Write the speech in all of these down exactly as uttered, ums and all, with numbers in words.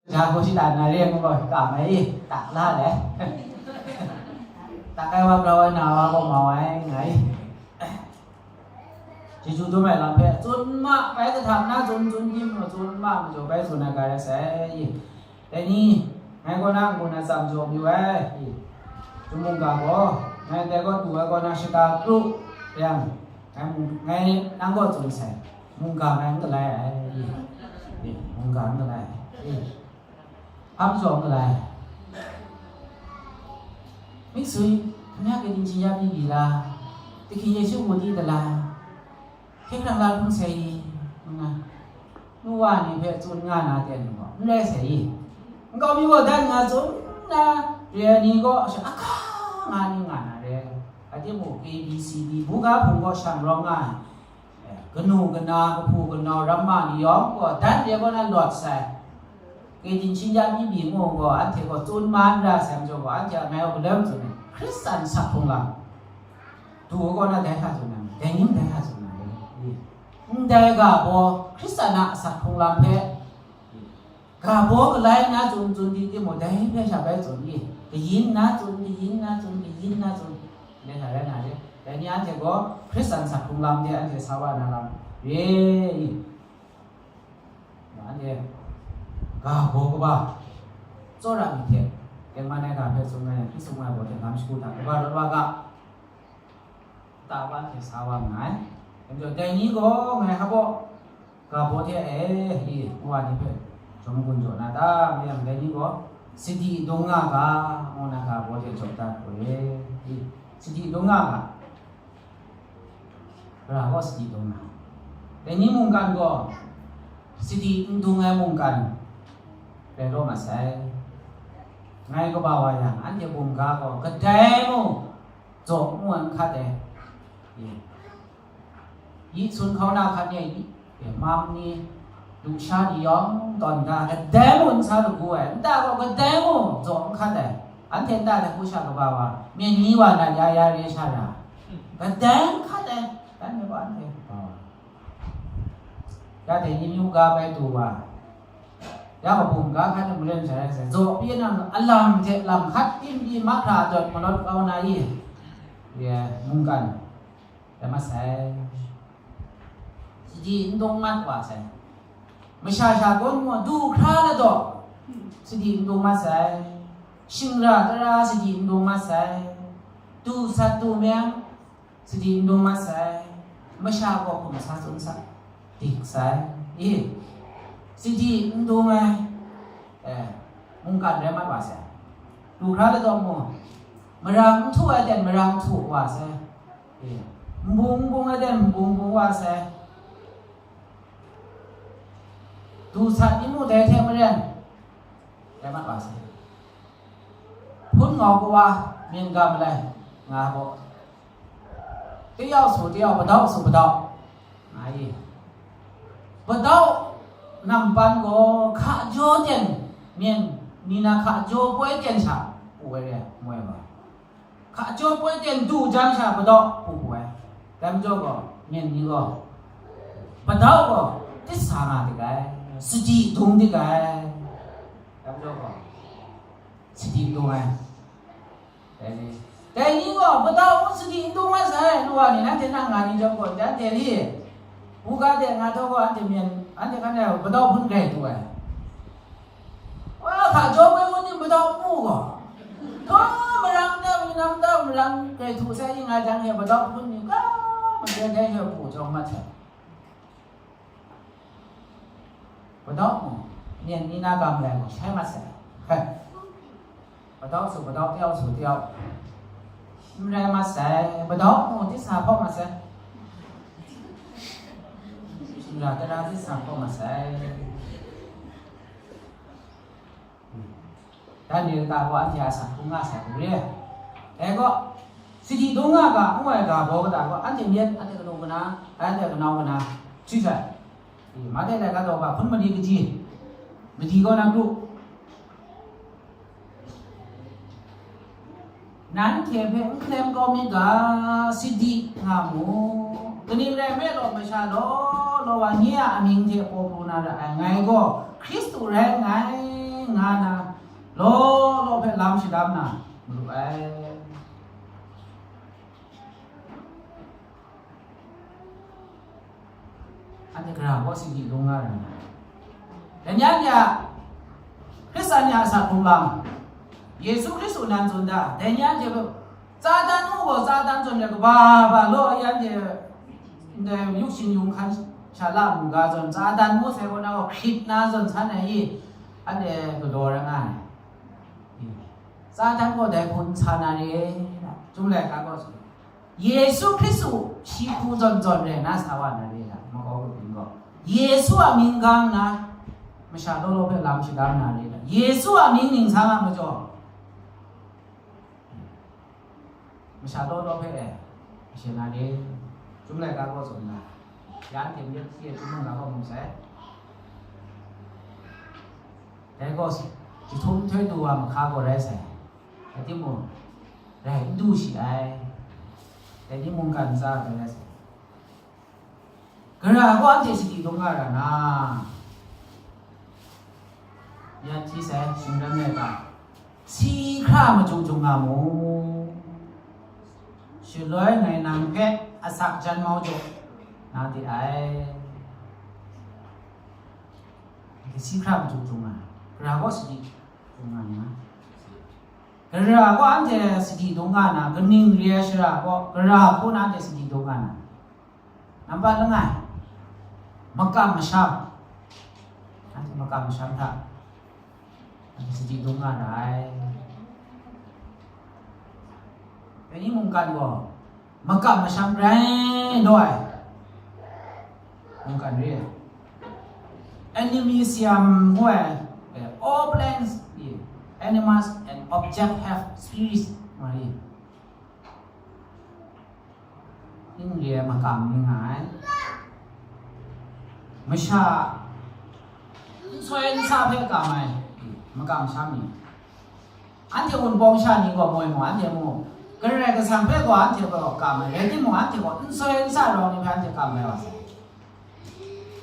Jago shi dan na re ngu gaw, ka mai i, tak la le. Tak ai wa brau ai na wa gaw mau ai, nga i. Jeju dum ai lam hpe, tsun ma, bai kahtang na tsun, tsun tim, tsun ma, majaw bai tsun ai ga rai sai i. Dai ni, ngai kaw na n-gun ai tsam jaw mayu ai i. Chyum mungga gaw, ngai dai gaw du ai kaw na shata kru yang, ngai mung-, ngai nang gaw tsun sai, mungga ngai n galai ai i. I, mungga n galai ai i. Hpa majaw n galai. Mitsui, hkyen hkyen ni jin ya mi bi la, Kahkyi Yesu mu di da la, hkyen hkrang la hkrum sai i, ngu na, nu wa ni hpe tsun nga na ten gaw, n rai sai i. Nkau mi gaw dan nga tsun na, re ai ni gaw, sha ahka nga ni nga na re. A timung, A B C D, buga hpung gaw shang rawng nga ai. Eh, kanu kana, kahpu kanau, ramma ni yawng gaw, dan de gaw na lawt sai. Kei din shin ya mi mi ngu gaw, anhte gaw tsun ma n ra sai majaw gaw, anhte a ngai gaw galoi tsun ai, Hkristan sak hkrung lam. Du ai kaw na dai hta tsun ai, dai ning dai hta tsun ai, ndai ga baw, Hkristan a asak hkrung lam hpe, ga baw galai na tsun tsun di timung, dai hpe sha bai tsun i, kayin na tsun, kayin na tsun, kayin na tsun, dai hta rai na re. Dai ni anhte gaw Hkristan sak hkrung lam de anhte sa wa na lam re i. Anhte ga baw kaba, tsawra myit hte tengman ai ga hpe tsun ai, hpyi tsun ai baw hte lam shagu hta kaba rawt wa ga, ta wa hte sa wa nngai. Dai majaw, dai ni gaw ngai hpa baw ga baw hte e, i, ngu wa ni hpe jaw magun jaw na ta, ma yang dai ni gaw sadi dung nga ga, ngu na ga baw hte jaw dat we, i, sadi dung nga ga. Gara gaw sadi dung na. Dai ni mungkan gaw sadi n dung ai mungkan rai raw mat sai. Ngai kaba wa yang, anhte bum ga gaw kadai mung jaw n wan hkat ai. Ye. Yi sun hkau na hkat ni ai, ye, mam ni, lusha ni yawng tawn ga, kadai mung n sa lagu ai, nta gaw kadai mung jaw n hkat ai. Anhte nta hta hku sha kaba wa, myen ni wa na ya ya re sha ra, kadai n hkat ai, dan me gaw anhte kaba wa. Ya dai ni myu ga bai du wa, ya gaw bum ga hkat ai maren sha rai sai, jaw pyi nang alam hte lam hkat tim pyi mahkra dawt malawt kau na i, ye, mungkan. Rai mat sai. Sadi n dung mat wa sai. Masha sha gawn mung du hkra ladaw sadi n dung mat sai. Shingra tara sadi n dung mat sai. Du sat du meng sadi n dung mat sai. Masha gaw hkum sa tsun sa dik sai. I, sadi n dung ai, eh, mungkan rai mat wa sai. Du hkra ladaw mung, marang n htu ai ten marang htu wa sai. Mbung bung ai ten mbung bung wa sai. Du sat ni mu dai hte maren rai mat wa sai. Hpun ngau kawa myen ga malai nga gaw, tayau su tayau, padau su padau nga i. Padau nampan gaw hka jaw ten myen ni na hka jaw poi ten sha pu ai re, moi wa. Hka jaw poi ten du jan sha padau pu pu ai. Dai majaw gaw, myen ni gaw, padau gaw, tisa nga dik ai, sadi dung dik ai. Dai majaw gaw, sadi dung ai. Dai ni, dai ni gaw, padau sadi dung ai sai, lu wa ni, nanhte nang nga ni jawm gaw, dan de li, buga de nga taw gaw, anhte myen, anhte kan ai padau hpun grai du ai. Wa hka jaw poi ngun ni madau mu gaw, gaw marang da, minam da, marang grai htu sai ning ai jang she madau hpun ni ga, maden dai she hpu jawng mat sai. Madau mu, myen ni na ga malai gaw shai mat sai. He. Madau su madau, tayau su tayau. N rai mat sai, madau mu tisa hpaw mat sai. Shingla tara tisa hpaw mat sai. Dan ni kata gaw anhte a sa hkrum nga sai hku re. Dai gaw, sadi dung nga ga, ngu ai ga baw kata gaw, anhte myit, anhte kanu kana, anhte kanau kana, chyu sai. Made laika daw ga hpun mali kaji, madi kaw na kru. Nanhte hpe n hkalem kau mi ga, sadi nga mu. Kaning rai nme law, masha law law wa ni a amying hte paw pru na ra ai, ngai gaw Hkristu rai nngai. nga na, law law hpe lam shadam na maru ai. Anhte gara gaw sadi lung nga ra ai. Dai ni anhte a Hkristan ni a asak hkrung lam, Yesu Hkristu nan tsun da, dai ni anhte hpe, Satan mu gaw Satan zawn de kaba ba law, anhte ndai yuk shin yung hkan sha la mu ga zawn, Satan mu sai kaw na gaw hkrit na zawn san ai i, anhte galaw ra nga ai. Satan gaw dai hku n sa na re, Chyum laika gaw tsun. Yesu Hkristu shi hku zawn zawn re na sa wa na re na, makau kabyin gaw. Yesu a mying gang na, masha law law hpe lam shadam na re na. Yesu a mying ningsang a majaw, masha law law hpe, masha na re, Chyum laika gaw tsun na. Yan hte myit hti e Chyum laika gaw mu sai. Dai gaw, jahtum htoi du wa mahka gaw rai sai. Rai timung, rai n du shi ai. Dai ni mungkan ntsa ai rai sai. Gara gaw anhte sadi dum nga ra na, ya hti sai, shingran ai ga, si hkra machyu jung nga mu. Shaloi ngai nang hpe asak jan mau jaw na de ai. Si hkra machyu jung nga, gara gaw sadi dung nga na. Gara gaw anhte sadi dung nga na, kaning re ai shara gaw gara hku na anhte sadi dung nga na. Nambat langai, makam masham. Anhte makam masham hta anhte sadi dung nga ra ai. Dai ni mungkan gaw makam masham rai law ai mungkan re ai. Animism ngu ai, eh, all plants, eh, animals and object have spirits, ngu ai. Ning re ai makam ni nga ai. Masha n soi n sa hpe kam ai makam masham ni. Anhte Wunpawng sha ni gaw moi mu, anhte mu, Karai Kasang hpe gaw anhte gaw kam ai, rai timung, anhte gaw n soi n sa rau ni hpe anhte kam ai wa sai.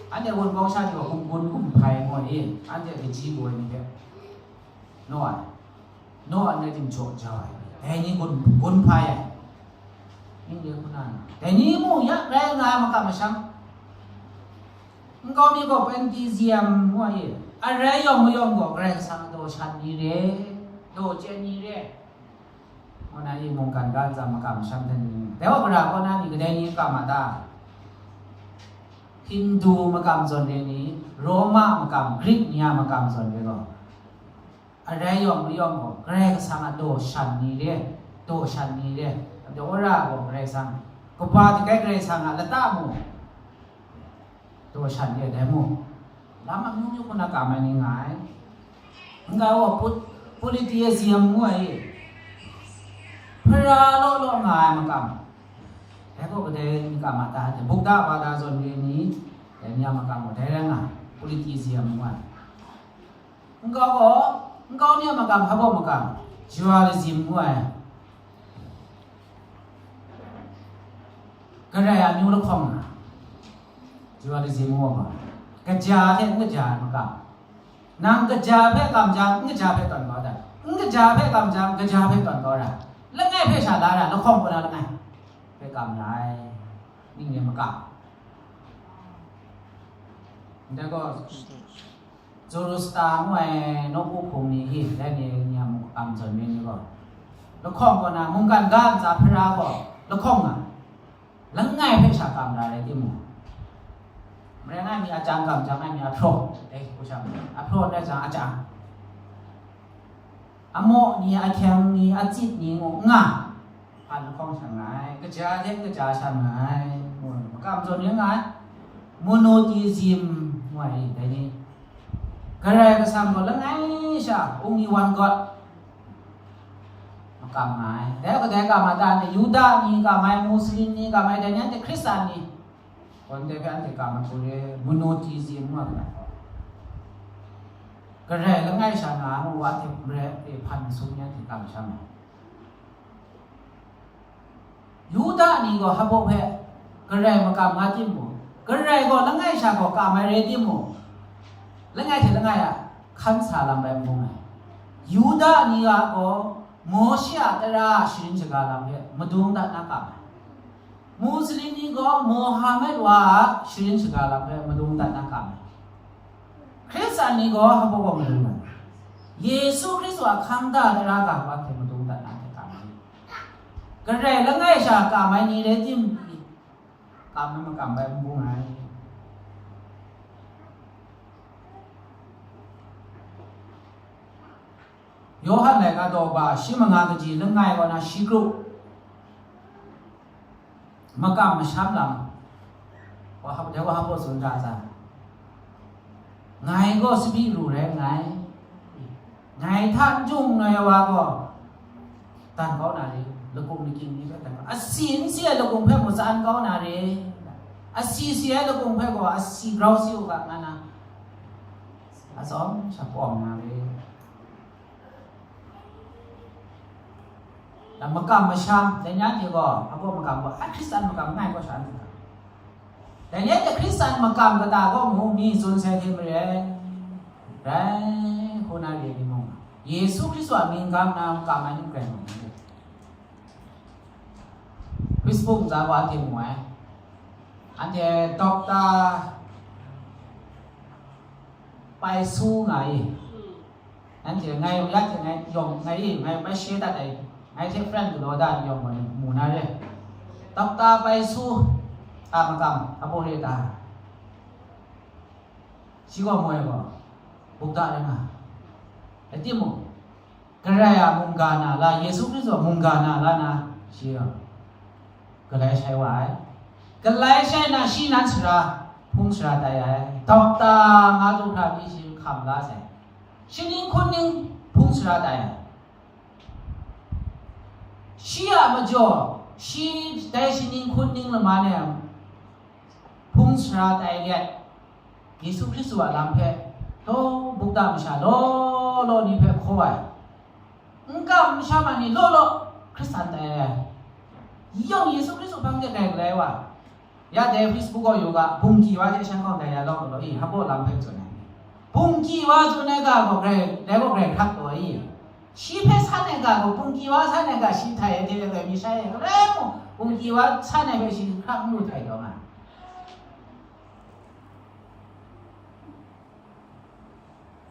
Anhte Wunpawng sha ni gaw hkum gun hkum hpai mu ni, anhte kaji gaw ni hpe naw ai, naw ai rai tim jaw jau ai, dai ni gun, gun hpai ai. Ning de hku na, dai ni mu ya rai nga ai makam masham. Nkau mi gaw pantism ngu ai, arai yawng mayawng gaw Karai Kasang daw shan ni re, daw chyen ni re, ngu na i mungkan ga ntsa makam masham hten ni, dai wa gara kaw na ni kadai ni kam a ta? Hindu makam zawn re ni, Roma makam, Greek ni a makam zawn re gaw, arai yawng mayawng gaw Karai Kasang a daw shan ni re, daw shan ni re, daw ra gaw Karai Kasang, kaba dagai Karai Kasang a lata mu, daw shan re dai mu, lam amyu myu hku na kam ai ni nga ai. N ga gaw put-, polytheism ngu ai, hpara law law nga ai makam. Dai gaw kadai ni kam a ta? Buddha bada zawn re ni, dai ni a makam gaw dai rai nga ai, polytheism ngu ai. Nkau gaw, nkau ni a makam, hpa baw makam, dualism ngu ai. Karai amyu lahkawng na, dualism ngu ai gaw, kaja hte n kaja ai makam. Nang kaja hpe kam jang, n kaja hpe tawn kau ai, n kaja hpe kam jang, kaja hpe tawn kau ai. Langai hpe sha la ai, lahkawng kaw na langai hpe kam ai. Ning re makam. Ndai gaw, Zoroaster ngu ai nawku hpung ni i, dai ni, ni a mung kam zawn mi ni gaw, lahkawng kaw na, mungkan ga ntsa hpara gaw lahkawng nga, langai hpe sha kam ra rai timung, marai nga ai mi a chyang kam jang ai mi a hpraw, eh, hku sha, a hpraw rai jang a chyang, a maw ni, a hkyeng ni, a tsit ni ngu nga, hpan lahkawng sha nga ai, kaja hte kaja sha nga ai, ngu, makam zawn ring nga ai. Monotheism ngu ai, dai ni, Karai Kasang gaw langai sha, only one God, makam nga ai. Dai kadai kam a ta ni, Yuda ni kam ai, Muslim ni kam ai, dai ni anhte Hkristan ni, gawn dai hpe anhte kam ai hku re, monotheism ngu ai. Karai langai sha nga ai, ngu wa hte hpun re, hpan sum ni anhte kam sha nga ai. Yuda ni gaw hpa baw hpe Karai makam nga timung, Karai gaw langai sha gaw kam ai rai timung, langai hte langai a hkan sa lam bai n bung ai. Yuda ni a gaw Mawshe a tara sharin shaga lam hpe madung dat na kam ai. Muslim ni gaw Mohammed wa a sharin shaga lam hpe madung dat na kam ai. Hkristan ni gaw hpa gaw madung dat ai. Yesu Hkristu a hkang da tara ga hpa hte madung dat na hte kam ai. Karai langai sha kam ai ni rai tim, kam na makam bai n bung ai. Yawhan laika daw ba shi manga kaji langai kaw na shi kru makam masham lam, wa hap, dai wa hap tsun da sa, ngai gaw sabi ru rai nngai, ngai hta n jung ai wa gaw dan kau na re, lakung lakying ni hpe dan kau, asi n si ai lakung hpe mung tsan kau na re, asi si ai lakung hpe gaw asi grau si u ga, nga na atsawm sha pawng na re. Dan makam masham, dai ni anhte gaw, abaw makam gaw, a Hkristan makam ngai gaw sha n ga. Dai ni anhte Hkristan makam kata gaw mu mi tsun sai hte maren, rai hku na re ni mung, Yesu Hkristu a mying ga nna makam ai ni grai mung. Facebook ntsa wa anhte mu ai. Anhte Doctor Pai Su nga i. Anhte ngai ya hte ngai yawng ngai i, ngai bai share dat ai, ngai hte friend galaw da ai yawng gaw mu na re. Doctor Pai Su a makam, a baw re ta. Shi gaw moi gaw, bukta rai nga. Rai timung, Karai a mungga na la, Yesu Hkristu a mungga na la na, shi gaw galai shai wa ai. Galai shai na, shi nan sara, hpung sara tai ai. Dokta nga du hkra pyi shi hkam la sai. Shi ning hkun ning hpung sara tai ai. Shi a majaw, shi dai shi ning hkun ning lama ni hpung sara tai let, Yesu Hkristu a lam hpe, taw bukta masha law law ni hpe hkaw ai, n kam n sham ai ni law law Hkristan tai ai. Yawng Yesu Hkristu hpang de grai galai wa, ya dai Facebook gaw yu ga, bungki wa hte shan hkawng dai ya law law i, hpa lam hpe tsun ai. Bungki wa tsun ai ga gaw grai, dai gaw grai hkrak taw ai. Shi hpe san ai ga gaw, bungki wa san ai ga, shi htai ai hte grai mi shai ai, galai mung, bungki wa san ai hpe shi hkrak n lu htai taw nga ai.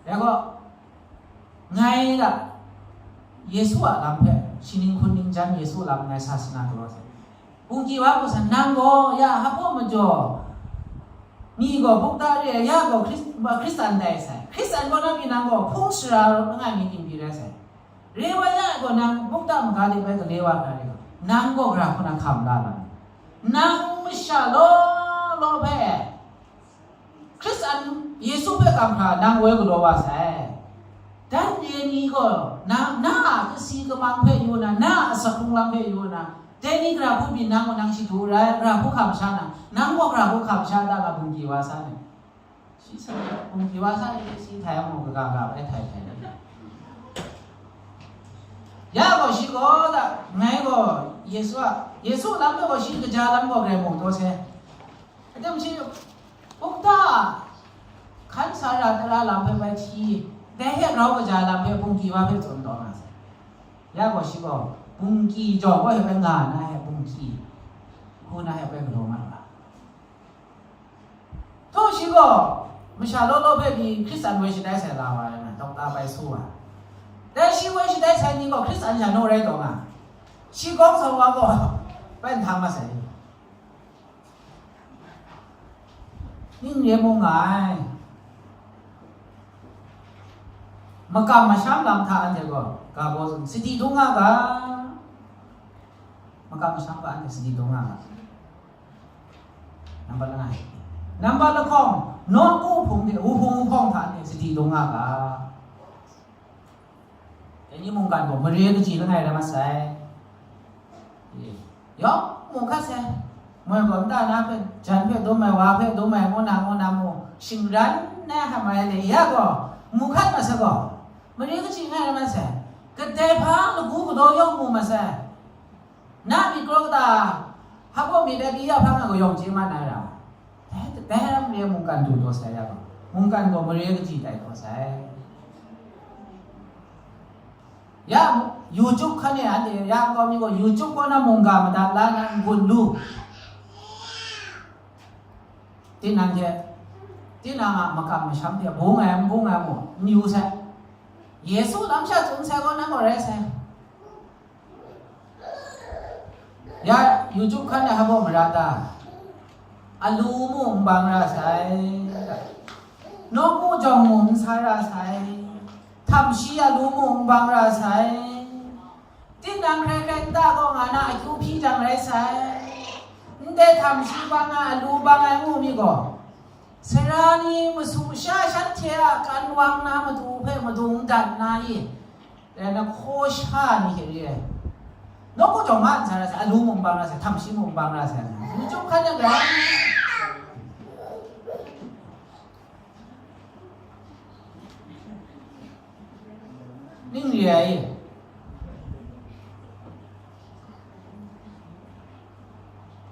Dai gaw, ngai ga Yesu a lam hpe, shi ning hkun ning jan Yesu a lam ngai sa sana galaw sai. Bungki wa gaw san, nang gaw ya hpa majaw, mi gaw bukta re ai, ya gaw Hkris-, Hkristan tai sai. Hkristan gaw na pyi nang gaw hpung sara langai mi ting pyi rai sai. Re wa ya gaw nang bukta maga de bai gale wa hkra re gaw, nang gaw gara hku na hkam la lam. Nang masha law law hpe Hkristan Yesu hpe kam hkra nang woi galaw wa sai. Dan re ni gaw, na, na a kasi kamang hpe yu na, na a asak hkrung lam hpe yu na, dai ni gara hku byin nang gaw nang shadu rai, gara hku hkam sha na, nang gaw gara hku hkam sha da ga bungki wa sa ni. Shi sa, bungki wa sa ni shi htai mung kaga ga bai htai htai ni. Ya gaw shi gaw da, ngai gaw Yesu a, Yesu lam gaw shi kaja lam gaw grai mung taw sai. Atem shi, ukta, hkan sa ra tara lam hpe bai hti, dai hte grau kaja lam hpe bungki wa hpe tsun taw na sai. Ya gaw shi gaw, bungki jaw gaw hpe bai nga na hpe bungki, hku na hpe bai galaw nga ra. Htaw shi gaw, masha law law hpe pyi Hkristan woi shatai sai la wa ai na, Dokta Bai Su wa. Dai shi woi shatai sai ni gaw Hkristan sha naw rai taw nga, shi kawng sa wa gaw, bai n htang masai. Ning re mu nga ai. Makam masham lam hta anhte gaw, ga baw tsun, sadi dung nga ga. Makam masham ga anhte sadi dung nga ga. Nambat langai. Nambat lahkawng, nawku hpung de, wuhpung wuhpawng hta anhte sadi dung nga ga. Dai ni mungkan gaw mare kaji langai rai masai. Yawng mu hkat sai. Moi gaw nta na hpe, jan hpe dum ai, wa hpe dum ai, ngu na, ngu na mu, shingran na hkam ai le, ya gaw, mu hkat masai gaw, mare kaji langai rai masai. Kadai hpa lagu kadaw yawng mu masai. Na myit kraw kata, hpa gaw myit ai pyi ya hpang ai gaw yawng chye man ai ra. Dai, dai ram re mungkan du taw sai ya gaw, mungkan gaw mare kaji tai taw sai. Ya, YouTube hkan e anhte ya nkau mi gaw YouTube kaw na mungga madat la na n-gun lu. Tinang hte, tinang a makam masham hte bung ai, n bung ai mu, n yu sai. Yesu lam sha tsun sai gaw, nang gaw rai sai. Ya, YouTube hkan e hpa gaw mara ta? Alu mu n bang ra sai, nawku jawng mu n sa ra sai, htam shi alu mu n bang ra sai. Tinang hkrai hkrai nta gaw nga na akyu hpyi jang rai sai. Ndai htam shi bang ai, alu bang ai ngu mi gaw, sara ni masu sha shanhte a kan wang na matu hpe madung dat na i, dai na hkaw sha ni hte re ai. Nawku jawng ma n sa ra sai, alu mu n bang ra sai, htam shi mu n bang ra sai. Yu chyum hkan yang ga. Ning re ai.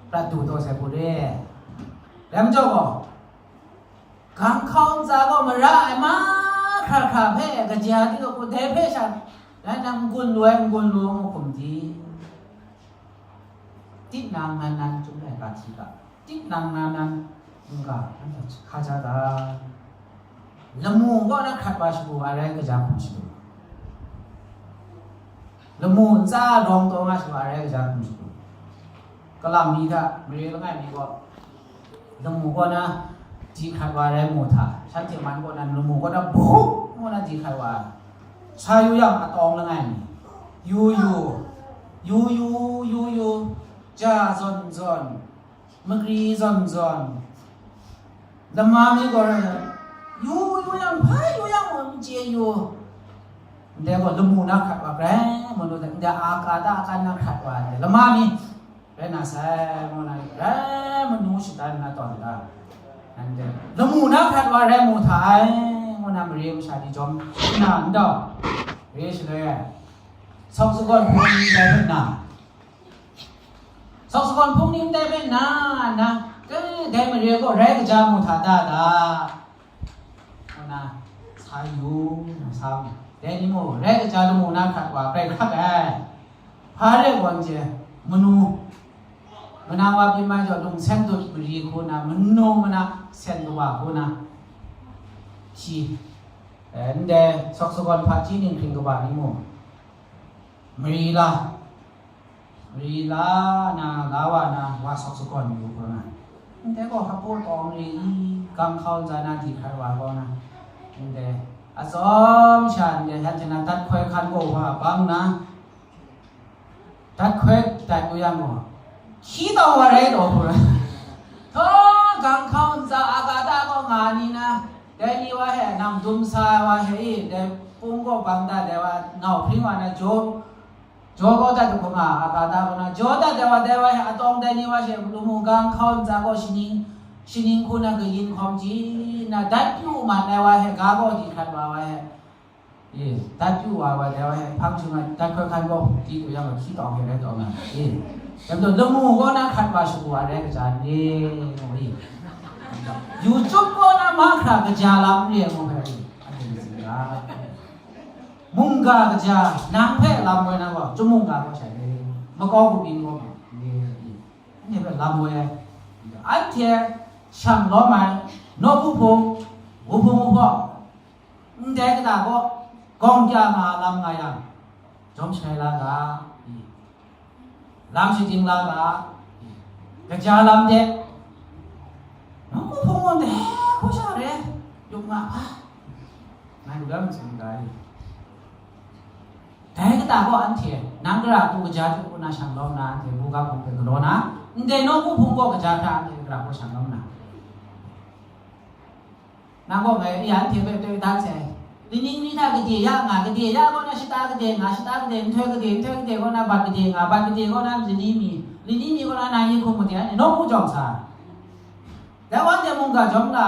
Prat du taw sai hku re. Lam jaw gaw, gang hkau ntsa gaw mara ai mahkra hkra hpe kaja di gaw, dai hpe sha, rai nang n-gun lu ai, n-gun lu ai ngu hkum di? Tinang nan nan chyum ai ga hti ga, tinang nan nan n-ga, anhte hka ja ga. Lamu kaw na hkrat wa shagu ai rai kaja hkum shadu, lamu ntsa rawng taw nga shagu ai rai kaja hkum shadu. Kalam mi hta, mare langai mi gaw, lamu kaw na di hkrat wa rai mu hta, shanhte man kaw na lamu kaw na buk ngu na di hkrat wa, sa yu yang atawng langai mi, yu yu, yu yu, yu yu, ja zawn zawn, magri zawn zawn, lama mi gaw rai, yu yu yang, hpa yu yang mung n chye yu. Ndai gaw lamu na hkrat wa, grai manu, ndai a ka ta a kan na hkrat wa, ndai lama mi rai na sai, ngu na, grai manu shadan na tawn da. Ndai lamu na hkrat wa rai mu hta ai, ngu na mare masha ni jawm nna n dau. Re shaloi, sawk sagawn hpung ni dai hpe na, sawk sagawn hpung ni ndai hpe na, na, dai mare gaw rai kaja mu hta da da, ngu na sa yu, na sa mu. Dai ni mung, rai kaja lamu na hkrat wa, grai hkrat ai. Hpa rai gaw n chye, manu, mana wa byin mai jaw, lung sen dut mari hku na, manu mana sen kawa hku na, shi, eh, ndai sawk sagawn hpaji ninghpring kawa ni mung, mari la, mari la na, la wa na, wa sawk sagawn yu hku na, ndai gaw hpapu tawng re i, gang hkau ntsa na di hkrai wa gaw na, ndai atsawm sha ndai shanhte na dat hkoi hkan gaw wa bang na, dat hkoi dat yu yang gaw, hkyi taw wa rai taw hku na, htaw gang hkau ntsa a ka ta gaw nga ni na, dai ni wa he nang dum sa ai wa he i, dai pung gaw bang dat ai wa, nau hpring wa na jaw, jaw kau dat hku nga, a ka ta gaw na, jaw dat ai wa, dai wa he atawng dai ni wa she, lamu gang hkau ntsa gaw shaning, shaning hku na kayin hkawm ji na, dat pyu man ai wa he, ga gaw di hkrat wa wa he, e, dat pyu wa wa, dai wa he, hpang htung ai, dat hkoi hkan gaw, di tu yang, hkyi taw hpe rai taw nga, e, dai majaw, lamu gaw na hkrat wa shagu wa rai kaja n re, ngu i. Yu chyum gaw na mahkra kaja lam n re, ngu hpe, anhte myit tsun ga. Mungga kaja, nang hpe lam woi na gaw, chyum mungga gaw shai re, makau kabyin gaw ma, e, e, anhte hpe lam woi ai. Anhte shang lawm ai, nawku hpung, wuhpung wuhpawng, ndai kata gaw, gawng kya nga lam nga yang, jawm shalai la ga, lam shadim la ga, kaja lam de, nawku hpung gaw ndai hku sha re, yup nga hpa, ngai lam tsun ga i. Dai kata gaw anhte, nang gara hku kaja hte hku na shang lawm na, anhte buga hpung hpe galaw na, ndai nawku hpung gaw kaja hkra anhte gara hku shang lawm na. Nang gaw ngai ya anhte hpe toi dan sai. Laning mi hta gade ya nga, gade ya gaw na shata gade nga, shata gade, nhtoi gade, nhtoi gade gaw na bat gade nga, bat gade gaw na lani mi, lani mi gaw na nang yi hkum gade, anhte nawku jawng sa. Dai wa de mungga jawm la.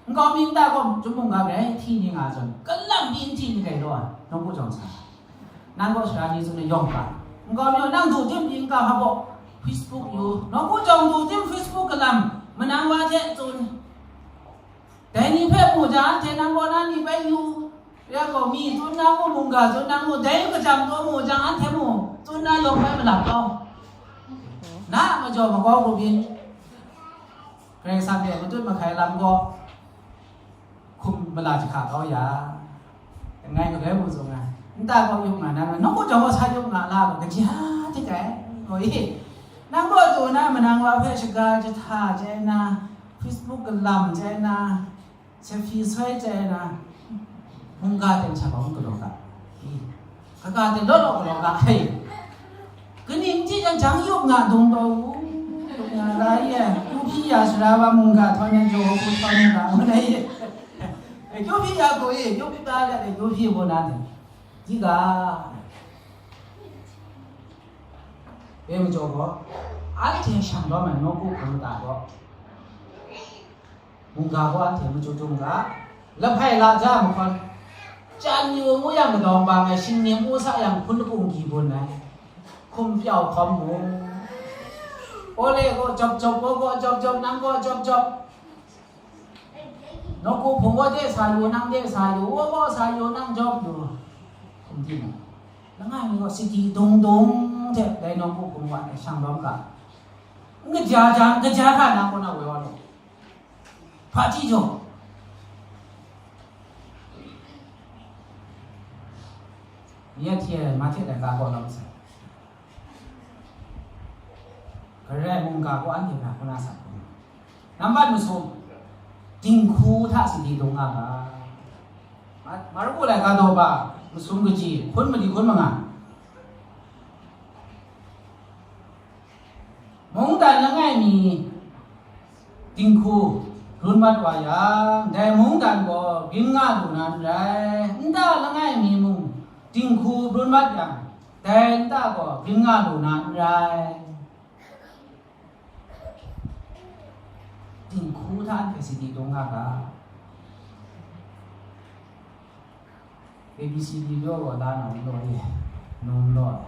Nkau mi nta gaw chyum mungga grai hti ni nga zawn, kalang pyi n hti ni grai law ai, nawku jawng sa. Nang gaw sara ni tsun ai yawng hpa. Nkau mi gaw nang du tim pyi n kam hpa gaw, Facebook yu, nawku jawng du tim Facebook kalam, manang wa hte tsun. Dai ni hpe mu jang, anhte nang gaw na ni bai yu. Gaw mi tsun na mu, mungga tsun na mu, dai kajam taw mu jang, anhte mu tsun na yawng bai malap kau. Na a majaw makau grup yin, Karai Kasang hte matut mahkai lam gaw hkum mala jahka kau ya. Ngai galoi mu zung ai, nta gaw yup nga na, nawku jawng gaw sa yup nga la gaw, kaja hte kai gaw i. Nang gaw taw na manang wa hpe shaga jahta chye na, Facebook kalam chye na, Selfie soi chye na, mungga ten sha bawng galaw ga. Kaga ten law law galaw ga. Hei. Kaning chyi jang jang yup nga dung taw u. Yup nga la ye. Kyu hpyi ya sara wa mungga htawng yan jaw hku htawng yan ga ngu na ye. Kyu hpyi ya gaw ye. Kyu hpyi ta ya de kyu hpyi gaw na de. Di ga. Dai majaw gaw, anhte shang lawm ai nawku hpung ta gaw, mungga gaw anhte machyu chyu mu ga, lahpai la ja mahkawn, chyan yu ngu yang kadawng bang ai, shingnim ngu sa yang hpun lakung gyi bun ai, hkum pyau hkawm mu. Ole gaw jawp jawp, gaw gaw jawp jawp, nang gaw jawp jawp. Nawku hpung wa de sa yu, nang de sa yu, wa wa sa yu, nang jawp yu. Hkum di mu. Langai mi gaw sadi dung dung hte dai nawku hpung wa e shang lawm ga. N kaja jang, kaja hkra na kaw na woi wa law. Hpaji jaw. Ni a hti ai ma hte dai ga kaw lawm sai. Karai mungga gaw anhte hpe hkuna sa hku. Nambat masum, dinghku hta sadi dung nga ga. Ma-, Marku laika daw ba, masum kaji, hkun mali hkun manga. Mungdan langai mi dinghku run mat wa yang, dai mungdan gaw byin nga lu na n rai, nta langai mi mung dinghku run mat yang, dai nta gaw byin nga lu na n rai. Dinghku hta n hte sadi dung nga ga. A B C D law gaw la na n law e, num law.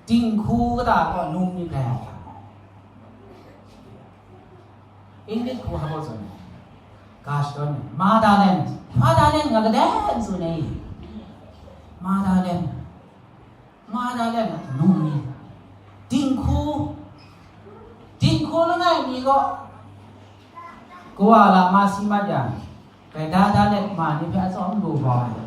Dinghku kata gaw num myit dai. English hku hpa gaw tsun ai. Gosh, don ai. Motherland. Fatherland nga kadai n tsun ai. Motherland. Motherland, num ni. Dinghku. Dinghku langai mi gaw, kawa lama si mat yang, gaida da let ma ni hpe atsawm lu bau ai.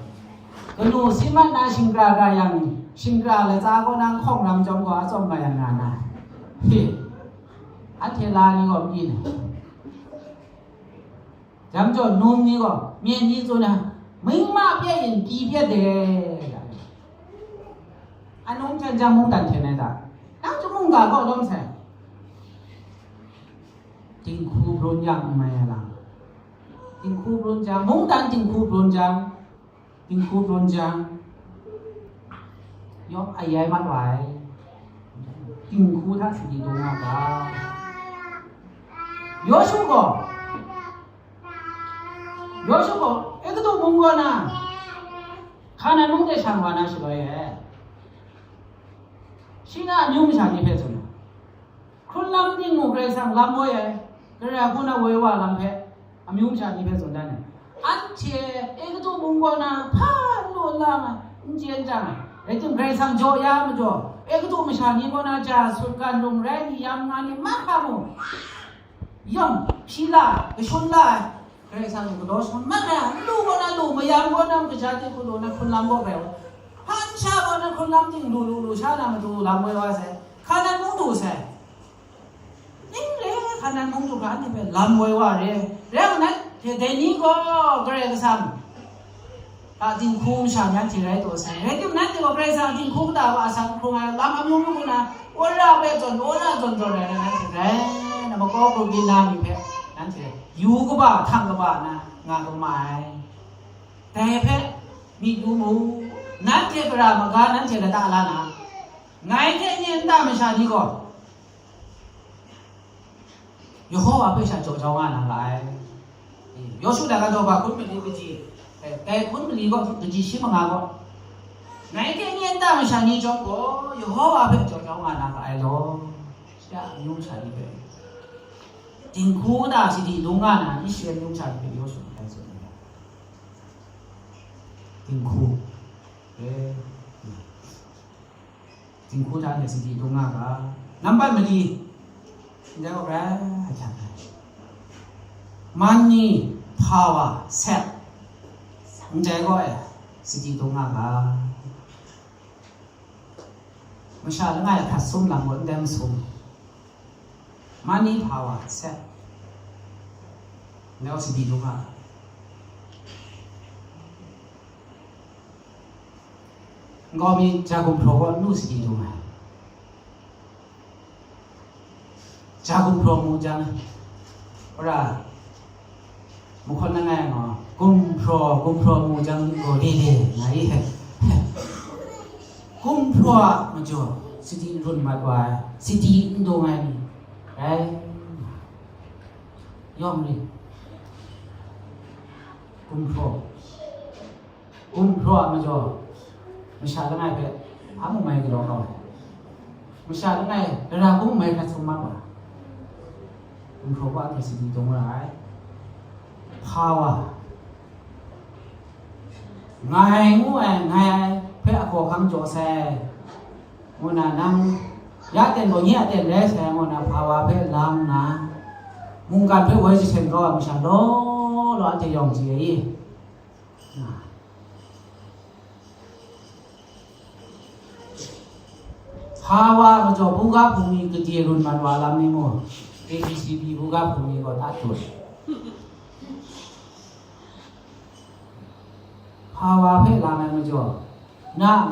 Kanu si mat na shingkra ga yang, shingkra latsa kaw na nhkawng lam chyawm gaw atsawm ga yang nga na. He. Anhte la ni gaw myi ni. Jang jaw num ni gaw, myen ni tsun ai, mingma pye yin pyi pyat de, anung hten jang mungdan hten ai ta? Nang chyum mungga kaw lawm sai. Dinghku brun yang n mai ai lam. Dinghku brun jang, mungdan dinghku brun jang, dinghku brun jang, yawng a yai mat wa ai. Dinghku hta sadi dung nga ga. Yawshu gaw, Yawshu gaw Egutu mung kaw na, Hkanan mung de sha wa na shaloi e, shi na amyu masha ni hpe tsun ai. Hkrun lam ting mu Karai Kasang lam woi ai, Karai a hku na woi wa lam hpe amyu masha ni hpe tsun dan ai. Anhte Egutu mung kaw na hpa n lu n la ai, n chye n chyang ai, rai timung, Karai Kasang jaw ya majaw, Egutu masha ni kaw na ja sutgan lung rai ni, yam nga ni mahkra mu. Yawng hpyi la, kashun la ai, Karai Kasang gaw galaw shangun mat ai, n lu kaw na lu, mayam kaw na kaja ting hku lu na hkrun lam kaw rai wa, hpan sha kaw na hkrun lam ting lu lu lu sha na matu lam woi wa sai, Hkanan mung du sai. Ning re Hkanan mung du hkra anhte hpe lam woi wa re, rai nna, dai ni gaw Karai Kasang a dinghku masha ni anhte rai taw sai. Rai timung, nanhte gaw Karai Kasang dinghku kata wa asak hkrung ai lam amyu myu na, wora hpe zawn, wora zawn zawn rai na, nanhte rai na, makau grup byin na ni hpe nanhte yu kaba, htang kaba na nga kama ai. Dai hpe myit yu mu, nanhte gara maga nanhte lata la na, ngai hte nye nta masha ni gaw, Yehova hpe sha jaw jau nga na ra ai. Yawshu laika daw ba hkun mali kaji, eh, dai hkun mali gaw kaji shi manga gaw, ngai hte nye nta masha ni chyawm gaw, Yehova hpe jaw jau nga na ra ai law, shi a amyu masha ni hpe, dinghku kata sadi lung nga na Israel amyu masha ni hpe Yawshu hpe tsun ai. Dinghku. Eh, dinghku hta ndai sadi dung nga ga. Nambat mali. Ndai gaw grai hkyak ai. Money, power, sex. Ndai gaw e, sadi dung nga ga. Masha langai hkrat sum lam gaw ndai masum. Money, power, sex. Ndai gaw sadi dung nga. Nkau mi ja gumhpraw gaw nu sadi dung ai. Ja gumhpraw mu jang, ora, mahkawn langai gaw, gumhpraw, gumhpraw mu jang gaw le le nga i he. Gumhpraw a majaw, sadi run mat wa ai, sadi n dung ai ni rai. Yawng ri. Gumhpraw. Gumhpraw a majaw, masha langai hpe a mung mai galaw kau ai. Masha langai, dara hkum mai hkrat sum mat wa. Gumhpraw wa hte sadi dung ra ai. Power. Ngai ngu ai, ngai ai hpe a hkawhkam jaw sai, ngu na nang ya ten gaw nye a ten rai sai, ngu na power hpe lang nna, mungkan hpe woi jahten kau ai masha law law anhte yawng chye ai. Power majaw buga hpung ni gade run mat wa lam ni mu, A B C D buga hpung ni gaw ta tut. Power hpe lang ai majaw, na